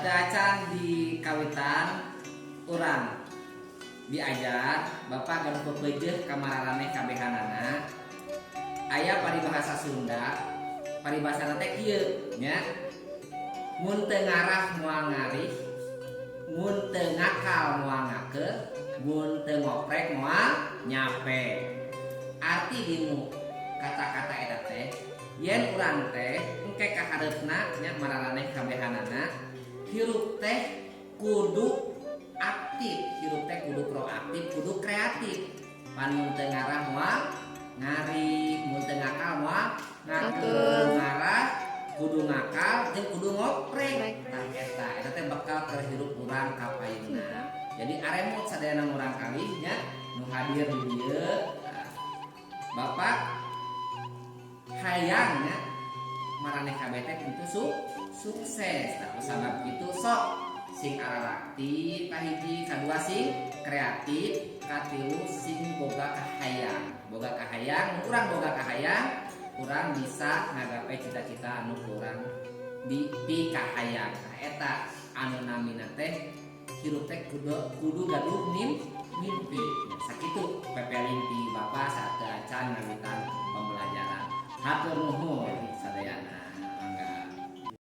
Acan di kawitan urang diajar, Bapak gaduh pepeujeuh ka mararaneh kabehanana. Aya paribahasa Sunda, paribahasa teh kieu nya: mun teu ngarah moal ngarih, mun teu ngakal moal ngakeuh, mun teu ngoprek moal nyape. Arti dinu kata-kata eta teh, yen urang teh engke kahareupna nya, mararaneh kabehanana, hirup teh kudu aktif, hirup teh kudu proaktif, kudu kreatif. Pan mun teu ngarah moal ngarih, mun teu ngakal moal ngakeuh. Ngarah, kudu ngakal, jeung kudu ngoprek. Tah, eta eta teh bakal keur hirup urang ka payunna. Jadi aremot sadayana murangkalih nya nu hadir di dieu. Tah, Bapak hayang nya maraneh kabeh teh tentu sukses. Nah, kusabab itu sok sing araraktif kahiji, kadua sing kreatif, katilu sing boga kahayang. Boga kahayang, mun urang boga kahayang, urang bisa ngagapai cita-cita anu kurang di pikahayang. Nah, eta anu namina teh hirup teh kudu kudu gaduh mimpi. Ya, sakitu pepeling ti Bapak saat acan ngawitan pembelajaran. Hatur nuhun.